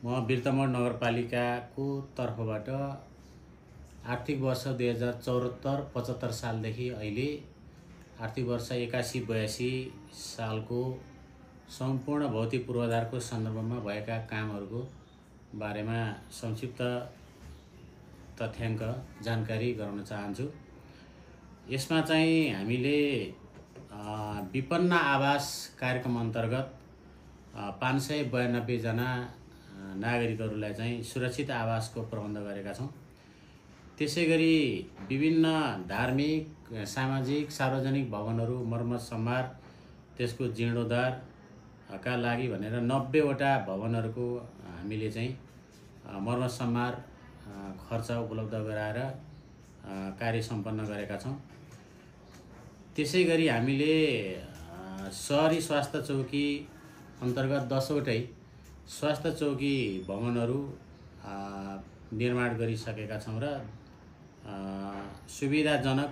म बिर्तामोड नगरपालिकाको तर्फबाट आर्थिक वर्ष 2074-75 सालदेखि अहिले आर्थिक वर्ष 81-82 सालको सम्पूर्ण भौतिक पूर्वाधारको सन्दर्भमा भएका कामहरूको बारेमा संक्षिप्त तथ्याङ्क जानकारी गराउन चाहन्छु। यसमा चाहिँ हामीले विपन्न आवास कार्यक्रम अन्तर्गत 592 जना नागरिकहरूलाई चाहिँ सुरक्षित आवासको प्रबन्ध गरेका छौँ। त्यसैगरी विभिन्न धार्मिक, सामाजिक, सार्वजनिक भवनहरू मर्मत सम्हार, त्यसको जीर्णोद्धारका लागि भनेर 90 वटा भवनहरूको हामीले चाहिँ मर्मत सम्हार खर्च उपलब्ध गराएर कार्य सम्पन्न गरेका छौँ। त्यसैगरी हामीले सहरी स्वास्थ्य चौकी अन्तर्गत 10 वटै स्वास्थ्य चौकी भवनहरू निर्माण गरिसकेका छौँ र सुविधाजनक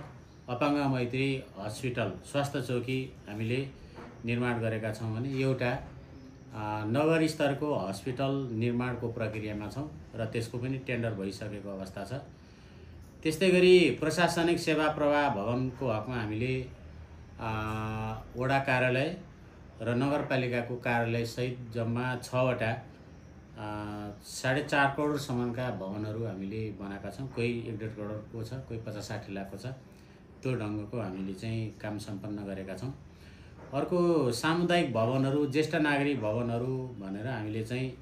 अपाङ्ग मैत्री हस्पिटल स्वास्थ्य चौकी हामीले निर्माण गरेका छौँ भने एउटा नगर स्तरको हस्पिटल निर्माणको प्रक्रियामा छौँ र त्यसको पनि टेन्डर भइसकेको अवस्था छ। त्यस्तै गरी प्रशासनिक सेवा प्रवाह भवनको हकमा हामीले वडा कार्यालय र नगरपालिकाको कार्यालय सहित जम्मा 6 वटा 4.5 करोडसम्मका भवनहरू हामीले बनाएका छौँ। कोही 1.5 करोडको छ, कोही 50-60 लाखको छ। त्यो ढङ्गको हामीले चाहिँ काम सम्पन्न गरेका छौँ। अर्को सामुदायिक भवनहरू, ज्येष्ठ नागरिक भवनहरू भनेर हामीले चाहिँ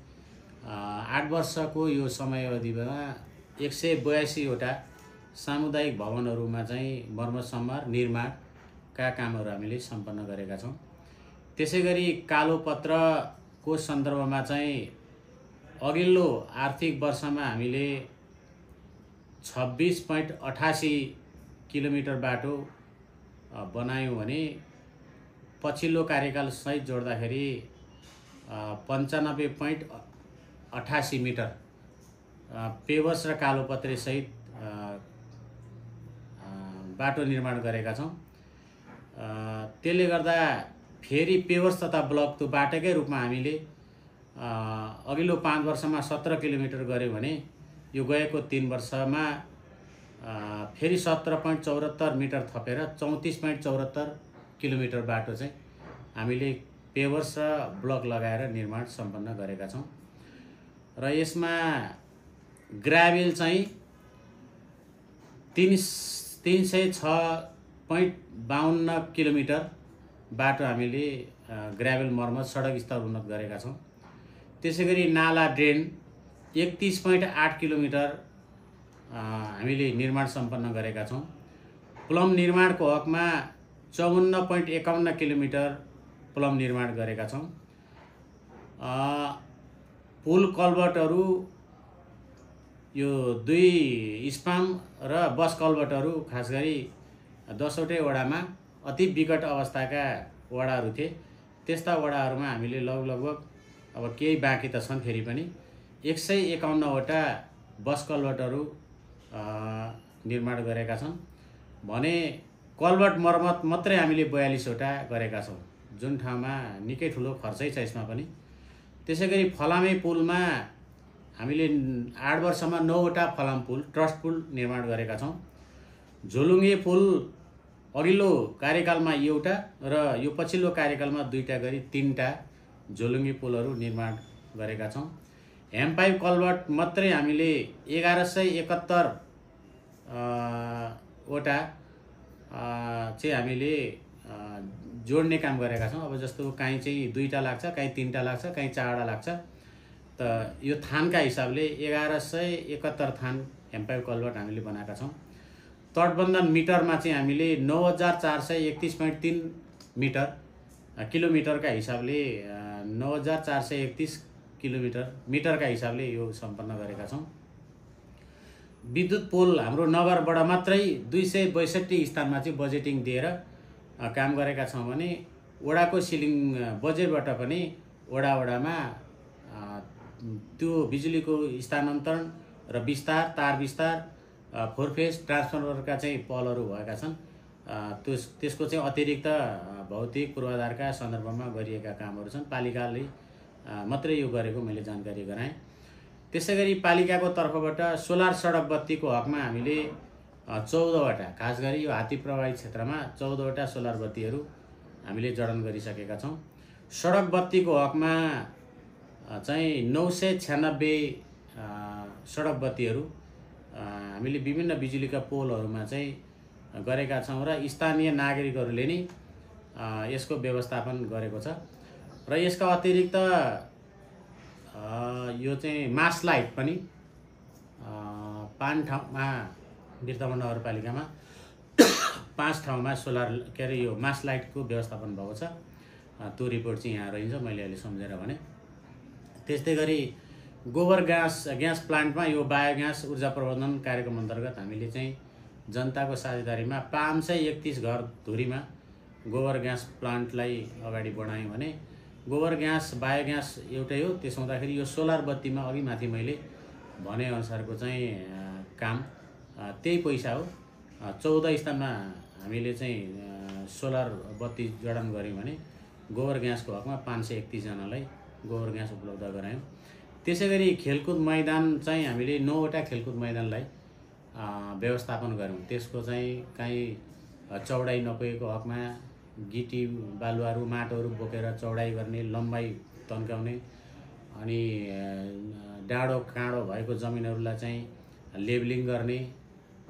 8 वर्षको यो समयावधिमा 182 वटा सामुदायिक भवनहरूमा चाहिँ मर्मत सम्हार निर्माणका कामहरू हामीले सम्पन्न गरेका छौँ। त्यसैगरी कालोपत्रको सन्दर्भमा चाहिँ अघिल्लो आर्थिक वर्षमा हामीले 26.88 किलोमिटर बाटो बनायौँ भने पछिल्लो कार्यकाल सहित जोड्दाखेरि 95.88 मिटर पेवर्स र कालोपत्रे सहित बाटो निर्माण गरेका छौँ। त्यसले गर्दा फेरि पेवर्स तथा ब्लक त्यो बाटोकै रूपमा हामीले अघिल्लो 5 वर्षमा 17 किलोमिटर गऱ्यौँ भने यो गएको 3 वर्षमा फेरि 17.74 मिटर थपेर 34.74 किलोमिटर बाटो चाहिँ हामीले पेवर्स र ब्लक लगाएर निर्माण सम्पन्न गरेका छौँ। र यसमा ग्राभेल चाहिँ 306.52 किलोमिटर बाटो हामीले ग्राभेल मर्मत सडक स्तर उन्नत गरेका छौँ। त्यसैगरी नाला ड्रेन 31.8 किलोमिटर हामीले निर्माण सम्पन्न गरेका छौँ। प्लम निर्माणको हकमा 54.51 किलोमिटर प्लम निर्माण गरेका छौँ। पुल कल्भर्टहरू यो 2 स्पाम र बस कल्भर्टहरू खास गरी 10 वटै वडामा अति विकट अवस्थाका वडाहरू थिए। त्यस्ता वडाहरूमा हामीले लगभग अब केही बाँकी त छन् फेरि पनि 151 वटा बस कल्भर्टहरू निर्माण गरेका छन् भने कल्भर्ट मर्मत मात्रै हामीले 42 वटा गरेका छौँ, जुन ठाउँमा निकै ठुलो खर्चै छ यसमा पनि। त्यसैगरी फलामे पुलमा हामीले 8 वर्षमा 9 वटा फलाम पुल ट्रस्ट पुल निर्माण गरेका छौँ। झोलुङ्गे पुल अघिल्लो कार्यकालमा एउटा र यो पछिल्लो कार्यकालमा 2टा गरी 3टा झोलुङ्गे पुलहरू निर्माण गरेका छौँ। ह्यान्डपाइप कल्भर्ट मात्रै हामीले 1171 वटा चाहिँ हामीले जोड्ने काम गरेका छौँ। अब जस्तो काहीँ चाहिँ 2टा लाग्छ, काहीँ 3टा लाग्छ, काहीँ 4वटा लाग्छ। त यो थानका हिसाबले 1171 थान ह्यान्डपाइप कल्भर्ट हामीले बनाएका छौँ। तटबन्धन मिटरमा चाहिँ हामीले 9431.3 किलोमिटरका हिसाबले 9431 मिटरका हिसाबले यो सम्पन्न गरेका छौँ। विद्युत पोल हाम्रो नगरबाट मात्रै 262 स्थानमा चाहिँ बजेटिङ दिएर काम गरेका छौँ भने वडाको सिलिङ बजेटबाट पनि वडामा त्यो बिजुलीको स्थानान्तरण र विस्तार, तार विस्तार, 4 फेज ट्रान्सफर्मरका चाहिँ पलहरू भएका छन्। त्यसको चाहिँ अतिरिक्त भौतिक पूर्वाधारका सन्दर्भमा गरिएका कामहरू छन्। पालिकाले मात्रै यो गरेको मैले जानकारी गराएँ। त्यसैगरी पालिकाको तर्फबाट सोलर सडक बत्तीको हकमा हामीले 14वटा, खास गरी यो हात्ती प्रभावित क्षेत्रमा 14वटा सोलर बत्तीहरू हामीले जडान गरिसकेका छौँ। सडक बत्तीको हकमा चाहिँ 996 सडक बत्तीहरू हामीले विभिन्न बिजुलीका पोलहरूमा चाहिँ गरेका छौँ र स्थानीय नागरिकहरूले नै यसको व्यवस्थापन गरेको छ। र यसका अतिरिक्त यो चाहिँ मास लाइट पनि 5 ठाउँमा बिर्तामोड नगरपालिकामा 5 ठाउँमा सोलर यो मास लाइटको व्यवस्थापन भएको छ। त्यो रिपोर्ट चाहिँ यहाँ रहन्छ, मैले अहिले सम्झेर भने। त्यस्तै गरी गोबर ग्यास प्लान्टमा यो बायोग्यास ऊर्जा प्रबन्धन कार्यक्रम अन्तर्गत हामीले चाहिँ जनताको साझेदारीमा 531 घर धुरीमा गोबर ग्यास प्लान्टलाई अगाडि बढायौँ भने गोबर ग्यास बायोग्यास एउटै हो। त्यसो हुँदाखेरि यो सोलर बत्तीमा अघि माथि मैले भनेअनुसारको चाहिँ काम त्यही पैसा हो। 14 स्थानमा हामीले चाहिँ सोलर बत्ती जडान गऱ्यौँ भने गोबर ग्यासको हकमा 531 जनालाई गोबर ग्यास उपलब्ध गरायौँ। त्यसै गरी खेलकुद मैदान चाहिँ हामीले 9वटा खेलकुद मैदानलाई व्यवस्थापन गऱ्यौँ। त्यसको चाहिँ कहीँ चौडाइ नपुगेको हकमा गिटी बालुवाहरू माटोहरू बोकेर चौडाइ गर्ने, लम्बाइ तन्काउने, अनि डाँडो काँडो भएको जमिनहरूलाई चाहिँ लेबलिङ गर्ने,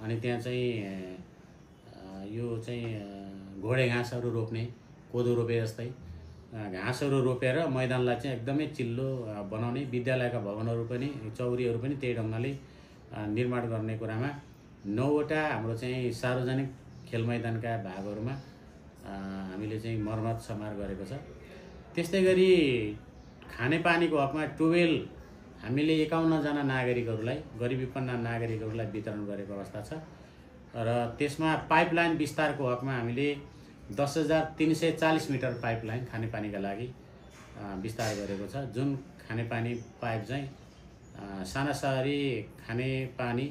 अनि त्यहाँ चाहिँ यो चाहिँ घोडे घाँसहरू रोप्ने, कोदो रोपे जस्तै घाँसहरू रोपेर मैदानलाई चाहिँ एकदमै चिल्लो बनाउने, विद्यालयका भवनहरू पनि चौरीहरू पनि त्यही ढङ्गले निर्माण गर्ने कुरामा 9वटा हाम्रो चाहिँ सार्वजनिक खेल मैदानका भागहरूमा हामीले चाहिँ मर्मत समार गरेको छ। त्यस्तै गरी खानेपानीको हकमा ट्युबवेल हामीले 51 जना नागरिकहरूलाई, गरिबीपन्ना नागरिकहरूलाई वितरण गरेको अवस्था छ। र त्यसमा पाइपलाइन विस्तारको हकमा हामीले 10,340 मिटर पाइपलाइन खानेपानीका लागि विस्तार गरेको छ। जुन खानेपानी पाइप चाहिँ साना सहरी खानेपानी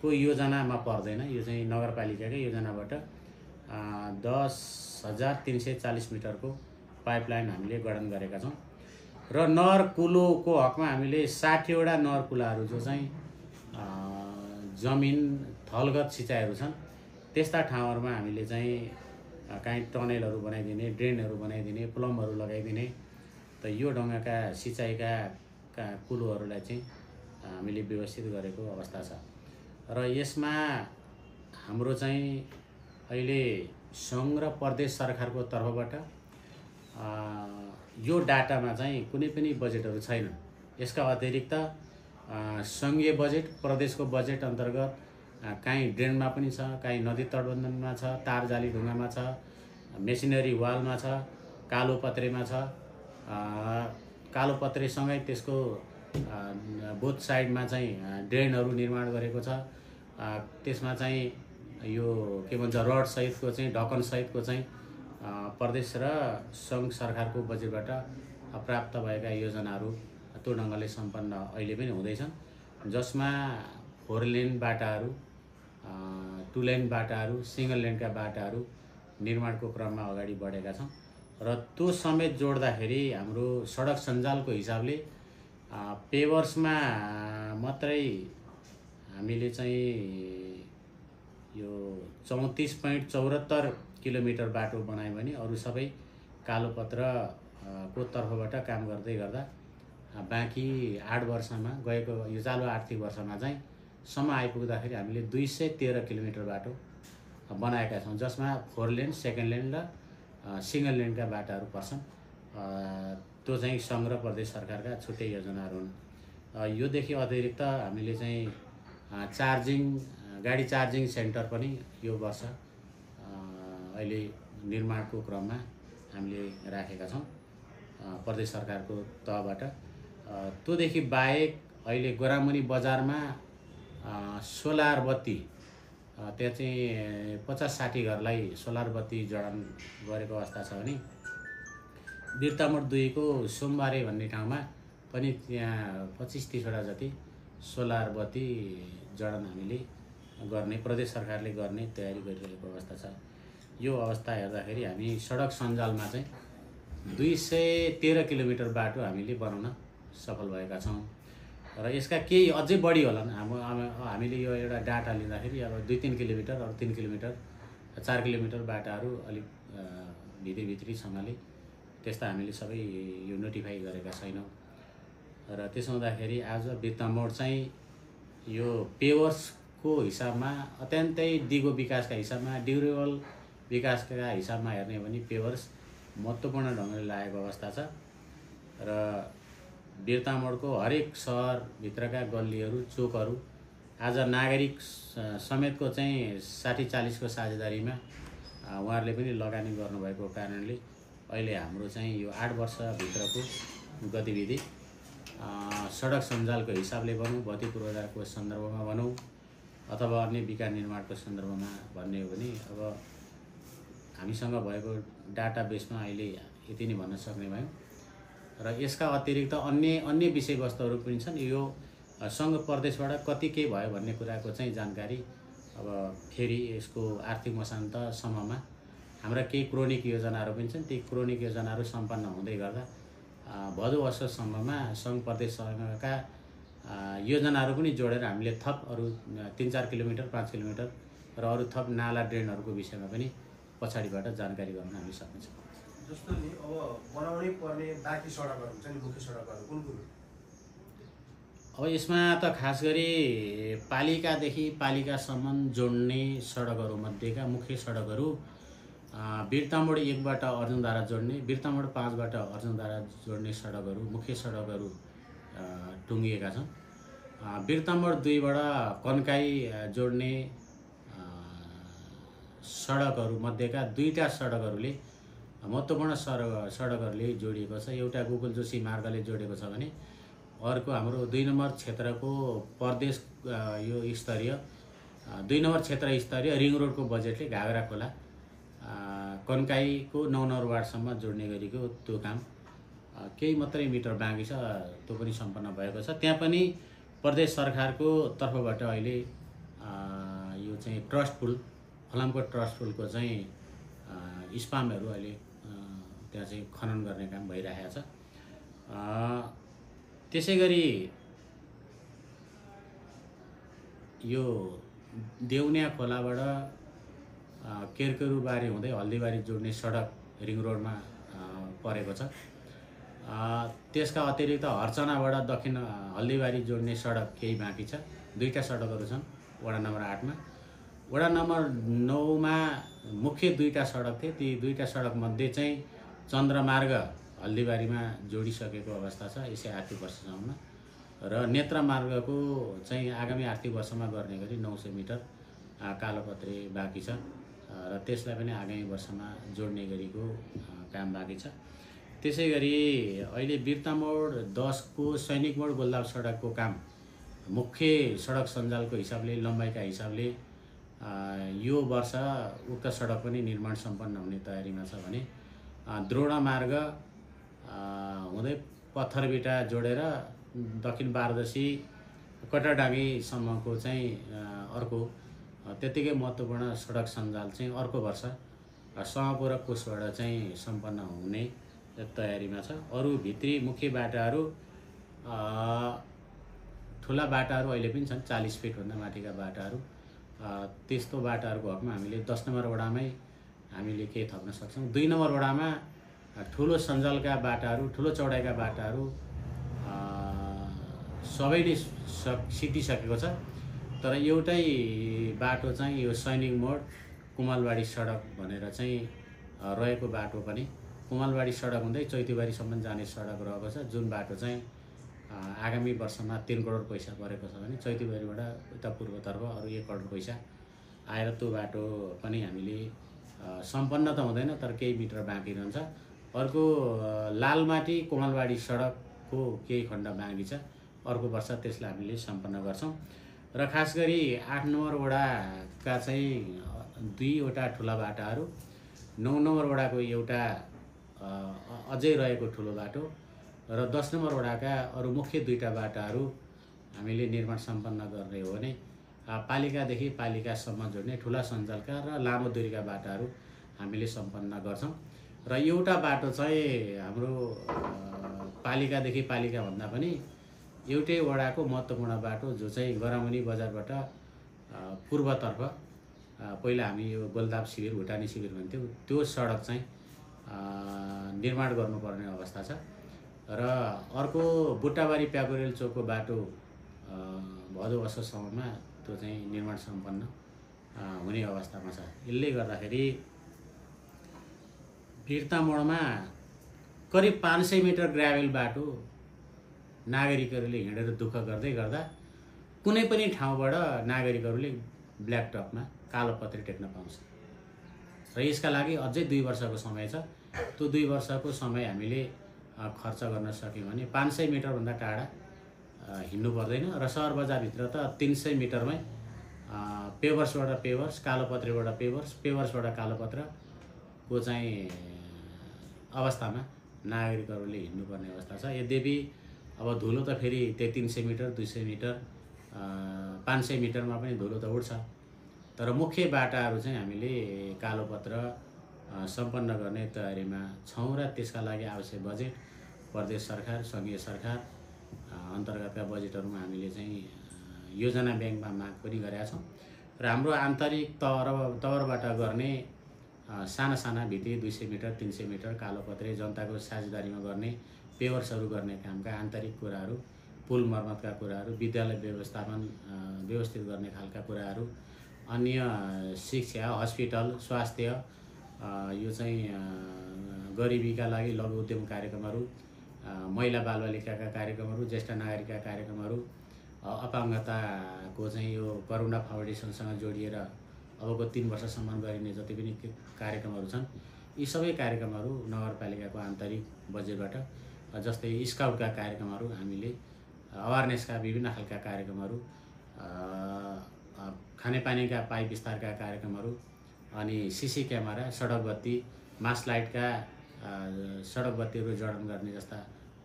को योजनामा पर्दैन, यो चाहिँ नगरपालिकाकै योजनाबाट 10,340 मिटरको पाइपलाइन हामीले गठन गरेका छौँ। र नहर कुलोको हकमा हामीले 60वटा नहर कुलाहरू जो चाहिँ जमिन थलगत सिँचाइहरू छन् त्यस्ता ठाउँहरूमा हामीले चाहिँ कहीँ टनेलहरू बनाइदिने, ड्रेनहरू बनाइदिने, प्लम्बहरू लगाइदिने, त यो ढङ्गका सिँचाइका कुलोहरूलाई चाहिँ हामीले व्यवस्थित गरेको अवस्था छ। र यसमा हाम्रो चाहिँ अहिले सङ्घ र प्रदेश सरकारको तर्फबाट यो डाटामा चाहिँ कुनै पनि बजेटहरू छैन। यसका अतिरिक्त सङ्घीय बजेट, प्रदेशको बजेट अन्तर्गत कहीँ ड्रेनमा पनि छ, कहीँ नदी तटबन्धनमा छ, तार जाली ढुङ्गामा छ, मेसिनरी वालमा छ, कालोपत्रेमा छ। कालोपत्रेसँगै त्यसको बोथ साइडमा चाहिँ ड्रेनहरू निर्माण गरेको छ। त्यसमा चाहिँ यो के भन्छ रड सहितको चाहिँ ढकन सहितको चाहिँ प्रदेश र सङ्घ सरकारको बजेटबाट प्राप्त भएका योजनाहरू त्यो ढङ्गले सम्पन्न अहिले पनि हुँदैछन्, जसमा 4 लेन बाटाहरू, 2 लेन बाटाहरू, सिंगल लेनका बाटाहरू निर्माणको क्रममा अगाडि बढेका छौँ। र त्यो समेत जोड्दाखेरि हाम्रो सडक सञ्जालको हिसाबले पेभर्समा मात्रै हामीले चाहिँ यो 34.74 किलोमिटर बाटो बनायौँ भने अरू सबै कालोपत्रको तर्फबाट काम गर्दै गर्दा बाँकी 8 वर्षमा गएको यो चालु आर्थिक वर्षमा चाहिँ सम्म आइपुग्दाखेरि हामीले 213 किलोमिटर बाटो बनाएका छौँ, जसमा 4 लेन, सेकेन्ड लेन र सिंगल लेनका बाटाहरू पर्छन्। त्यो चाहिँ सङ्घ र प्रदेश सरकारका छुट्टै योजनाहरू हुन्। योदेखि अतिरिक्त हामीले चाहिँ गाडी चार्जिङ सेन्टर पनि यो वर्ष अहिले निर्माणको क्रममा हामीले राखेका छौँ प्रदेश सरकारको तहबाट। त्योदेखि बाहेक अहिले गोरामुनि बजारमा सोलर बत्ती त्यहाँ चाहिँ 50-60 घरलाई सोलर बत्ती जडान गरेको अवस्था छ भने बिर्तामोड 2 को सोमबारे भन्ने ठाउँमा पनि त्यहाँ 25-30वटा जति सोलर बत्ती जडान हामीले गर्ने, प्रदेश सरकारले गर्ने तयारी गरिरहेको अवस्था छ। यो अवस्था हेर्दाखेरि हामी सडक सञ्जालमा चाहिँ 213 किलोमिटर बाटो हामीले बनाउन सफल भएका छौँ। र यसका केही अझै बढी होलान्। हामीले यो एउटा डाटा लिँदाखेरि अब 2-3 किलोमिटर अरू 3 किलोमिटर 4 किलोमिटर बाटाहरू अलिक भित्रीसँगले त्यस्ता हामीले सबै यो नोटिफाई गरेका छैनौँ। र त्यसो हुँदाखेरि आज बिर्तामोड चाहिँ यो पेवर्सको हिसाबमा अत्यन्तै दिगो विकासका हिसाबमा ड्युरेबल विकासका हिसाबमा हेर्ने हो भने पेवर्स महत्त्वपूर्ण ढङ्गले लागेको अवस्था छ। र बिर्तामोडको हरेक सहरभित्रका गल्लीहरू चोकहरू आज नागरिक समेतको चाहिँ 60-40को साझेदारीमा उहाँहरूले पनि लगानी गर्नुभएको कारणले अहिले हाम्रो चाहिँ यो 8 वर्षभित्रको गतिविधि सडक सञ्जालको हिसाबले भनौँ, बत्ती पूर्वाधारको सन्दर्भमा भनौँ अथवा अन्य विकास निर्माणको सन्दर्भमा भन्ने हो भने अब हामीसँग भएको डाटाबेसमा अहिले यति नै भन्न सक्ने भयौँ। र यसका अतिरिक्त अन्य विषयवस्तुहरू पनि छन्। यो सङ्घ प्रदेशबाट कति के भयो भन्ने कुराको चाहिँ जानकारी अब फेरि यसको आर्थिक मसान्तसम्ममा हाम्रा केही क्रोनिक योजनाहरू पनि छन्। ती क्रोनिक योजनाहरू सम्पन्न हुँदै गर्दा भदौ असोजसम्ममा सङ्घ प्रदेशसँगका योजनाहरू पनि जोडेर हामीले थप अरू 3-4 किलोमिटर 5 किलोमिटर र अरू थप नाला ड्रेनहरूको विषयमा पनि पछाडिबाट जानकारी गर्न हामी सक्नेछौँ। जस्तो नि अब बनाउनै पर्ने बाँकी सडकहरू हुन्छ नि, मुख्य सडकहरू कुन कुन? अब यसमा त खास गरी पालिकादेखि पालिकासम्म जोड्ने सडकहरू मध्येका मुख्य सडकहरू बिर्तामोड 1बाट अर्जुनधारा जोड्ने, बिर्तामोड 5बाट अर्जुनधारा जोड्ने सडकहरू मुख्य सडकहरू टुङ्गिएका छन्। बिर्तामोड 2बाट कन्काई जोड्ने सडकहरू मध्येका 2टा सडकहरूले महत्त्वपूर्ण सडकहरूले जोडिएको छ। एउटा गोकुल जोशी मार्गले जोडेको छ भने अर्को हाम्रो 2 नम्बर क्षेत्रको प्रदेश यो स्तरीय 2 नम्बर क्षेत्र स्तरीय रिङ रोडको बजेटले घागरा खोला कन्काईको 9 नम्बर वार्डसम्म जोड्ने गरेको त्यो काम केही मात्रै मिटर बाँकी छ, त्यो पनि सम्पन्न भएको छ। त्यहाँ पनि प्रदेश सरकारको तर्फबाट अहिले यो चाहिँ ट्रस्ट पुल फलामको ट्रस्ट पुलको चाहिँ स्पामहरू अहिले त्यहाँ चाहिँ खनन गर्ने काम भइरहेको छ। त्यसै गरी यो देउनिया खोलाबाट केरकेरुबारी हुँदै हल्दीबारी जोड्ने सडक रिङ रोडमा परेको छ। त्यसका अतिरिक्त हर्चनाबाट दक्षिण हल्दीबारी जोड्ने सडक केही बाँकी छ। 2टा सडकहरू छन् वडा नम्बर 8मा। वडा नम्बर 9मा मुख्य 2टा सडक थिए। ती 2टा सडक मध्ये चाहिँ चन्द्रमार्ग हल्दीबारीमा जोडिसकेको अवस्था छ यसै आर्थिक वर्षसम्म र नेत्रमार्गको चाहिँ आगामी आर्थिक वर्षमा गर्ने गरी 900 मिटर कालोपत्रे बाँकी छ र त्यसलाई पनि आगामी वर्षमा जोड्ने गरीको काम बाँकी छ। त्यसै गरी अहिले बिर्तामोड 10को सैनिक मोड गोलदार सडकको काम मुख्य सडक सञ्जालको हिसाबले लम्बाइका हिसाबले यो वर्ष उक्त सडक पनि निर्माण सम्पन्न हुने तयारीमा छ भने द्रोणा मार्ग हुँदै पत्थरबिटा जोडेर दक्षिण बारदसी कटाडाँगीसम्मको चाहिँ अर्को त्यतिकै महत्त्वपूर्ण सडक सञ्जाल चाहिँ अर्को वर्ष सहपुर र कोसबाट चाहिँ सम्पन्न हुने तयारीमा छ। अरू भित्री मुख्य बाटाहरू ठुला बाटाहरू अहिले पनि छन् 40 फिटभन्दा माथिका बाटाहरू। त्यस्तो बाटाहरूको हकमा हामीले 10 नम्बर वडामै हामीले केही थप्न सक्छौँ। 2 नम्बर वडामा ठुलो सञ्जालका बाटाहरू ठुलो चौडाइका बाटाहरू सबै नै सिद्धिसकेको छ। तर एउटै बाटो चाहिँ यो सैनिक मोड कुमालबाडी सडक भनेर चाहिँ रहेको बाटो पनि कुमालबाडी सडक हुँदै चैतीबारीसम्म जाने सडक रहेको छ, जुन बाटो चाहिँ आगामी वर्षमा 3 करोड पैसा परेको छ भने चैतीबारीबाट उता पूर्वतर्फ अरू 1 करोड पैसा आएर त्यो बाटो पनि हामीले सम्पन्न त हुँदैन तर केही मिटर बाँकी रहन्छ। अर्को लालमाटी कोमलबाडी सडकको केही खण्ड बाँकी छ, अर्को वर्ष त्यसलाई हामीले सम्पन्न गर्छौँ। र खास गरी 8 नम्बर वडाका चाहिँ 2वटा ठुला बाटाहरू, 9 नम्बर वडाको एउटा अझै रहेको ठुलो बाटो र 10 नम्बर वडाका अरू मुख्य 2टा बाटाहरू हामीले निर्माण सम्पन्न गर्ने हो भने पालिकादेखि पालिकासम्म जोड्ने ठुला सञ्जालका र लामो दूरीका बाटाहरू हामीले सम्पन्न गर्छौँ। र एउटा बाटो चाहिँ हाम्रो पालिकादेखि पालिका भन्दा पनि एउटै वडाको महत्त्वपूर्ण बाटो जो चाहिँ गरामुनी बजारबाट पूर्वतर्फ पहिला हामी यो गोलदाब शिविर भुटानी शिविर भन्थ्यौँ, त्यो सडक चाहिँ निर्माण गर्नुपर्ने अवस्था छ। र अर्को बुट्टाबारी प्याकुरेल चोकको बाटो भदौ असोजसम्ममा त्यो चाहिँ निर्माण सम्पन्न हुने अवस्थामा छ। यसले गर्दाखेरि वीरता मोडमा करिब 500 मिटर ग्राभेल बाटो नागरिकहरूले हिँडेर दुःख गर्दै गर्दा कुनै पनि ठाउँबाट नागरिकहरूले ब्ल्याक टपमा कालोपत्रे टेक्न पाउँछ। र यसका लागि अझै 2 वर्षको समय छ। त्यो 2 वर्षको समय हामीले खर्च गर्न सक्यौँ भने 500 मिटरभन्दा टाढा हिँड्नु पर्दैन। र सहर बजारभित्र त 300 मिटरमै पेवर्सबाट पेवर्स, कालोपत्रेबाट पेवर्स, पेवर्सबाट कालोपत्रको चाहिँ अवस्थामा नागरिकहरूले हिँड्नुपर्ने अवस्था छ। यद्यपि अब धुलो त फेरि त्यही 300 मिटर, 200 मिटर, 500 मिटरमा पनि धुलो त उड्छ। तर मुख्य बाटाहरू चाहिँ हामीले कालोपत्र सम्पन्न गर्ने तयारीमा छौँ र त्यसका लागि आवश्यक बजेट प्रदेश सरकार, सङ्घीय सरकार अन्तर्गतका बजेटहरूमा हामीले चाहिँ योजना ब्याङ्कमा माग पनि गरेका छौँ। र हाम्रो आन्तरिक तवरबाट गर्ने साना साना भित्री 200 मिटर, 300 मिटर कालोपत्रे जनताको साझेदारीमा गर्ने, पेवर्सहरू गर्ने कामका आन्तरिक कुराहरू, पुल मर्मतका कुराहरू, विद्यालय व्यवस्थित गर्ने खालका कुराहरू, अन्य शिक्षा, हस्पिटल, स्वास्थ्य, यो चाहिँ गरिबीका लागि लघु उद्यम कार्यक्रमहरू, महिला बालबालिकाका कार्यक्रमहरू, ज्येष्ठ नागरिकका कार्यक्रमहरू, अपाङ्गताको चाहिँ यो करुणा फाउन्डेसनसँग जोडिएर अबको 3 वर्षसम्म गरिने जति पनि कार्यक्रमहरू छन्, यी सबै कार्यक्रमहरू नगरपालिकाको आन्तरिक बजेटबाट, जस्तै स्काउटका कार्यक्रमहरू, हामीले अवेरनेसका विभिन्न खालका कार्यक्रमहरू, खानेपानीका पाइप विस्तारका कार्यक्रमहरू, अनि सिसी क्यामेरा, सडक बत्ती, मास लाइटका सडक बत्तीहरू जडान गर्ने जस्ता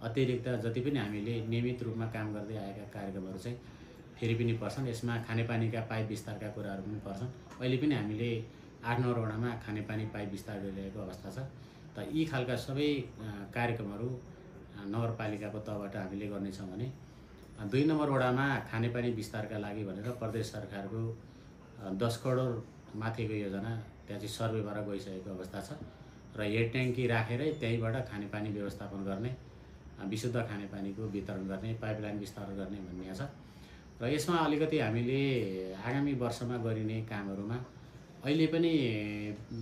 अतिरिक्त जति पनि हामीले नियमित रूपमा काम गर्दै आएका कार्यक्रमहरू चाहिँ फेरि पनि पर्छन्। यसमा खानेपानीका पाइप विस्तारका कुराहरू पनि पर्छन्। अहिले पनि हामीले 8-9 वडामा खानेपानी पाइप विस्तार गरिरहेको अवस्था छ। त यी खालका सबै कार्यक्रमहरू नगरपालिकाको तहबाट हामीले गर्नेछौँ भने 2 नम्बर वडामा खानेपानी विस्तारका लागि भनेर प्रदेश सरकारको 10 करोड माथिको योजना त्यहाँ चाहिँ सर्वे भएर गइसकेको अवस्था छ। र हेड ट्याङ्की राखेरै त्यहीँबाट खानेपानी व्यवस्थापन गर्ने, विशुद्ध खानेपानीको वितरण गर्ने, पाइपलाइन विस्तार गर्ने भन्ने छ। र यसमा अलिकति हामीले आगामी वर्षमा गरिने कामहरूमा अहिले पनि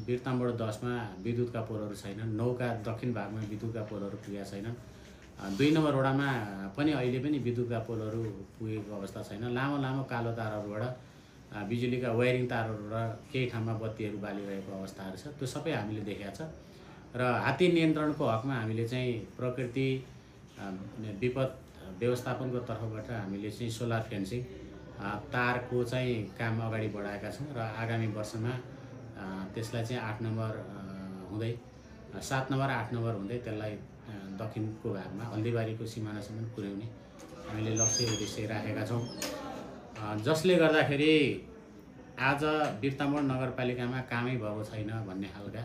वीरताम्बोड 10मा विद्युतका पोलहरू छैनन्, 9का दक्षिण भागमा विद्युतका पोलहरू पुगेका छैनन्, 2 नम्बर वडामा पनि अहिले पनि विद्युतका पोलहरू पुगेको अवस्था छैन। लामो लामो कालो तारहरूबाट बिजुलीका वायरिङ तारहरू र केही ठाउँमा बत्तीहरू बालिरहेको अवस्थाहरू छ। त्यो सबै हामीले देखेका छ। र हात्ती नियन्त्रणको हकमा हामीले चाहिँ प्रकृति विपद व्यवस्थापनको तर्फबाट हामीले चाहिँ सोलर फेन्सिङ तारको चाहिँ काम अगाडि बढाएका छौँ। र आगामी वर्षमा त्यसलाई चाहिँ 8 नम्बर हुँदै 7 नम्बर 8 नम्बर हुँदै त्यसलाई दक्षिणको भागमा हल्दीबारीको सिमानासम्म पुर्याउने हामीले लक्ष्य उद्देश्य राखेका छौँ। जसले गर्दाखेरि आज वीरताम्बोड नगरपालिकामा कामै भएको छैन भन्ने खालका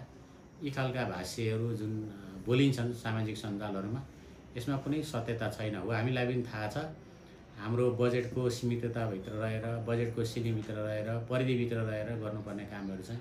यी खालका भाष्यहरू जुन बोलिन्छन् सामाजिक सञ्जालहरूमा, यसमा कुनै सत्यता छैन हो। हामीलाई पनि थाहा छ हाम्रो बजेटको सीमितताभित्र रहेर, बजेटको सीमाभित्र रहेर, परिधिभित्र रहेर गर्नुपर्ने कामहरू चाहिँ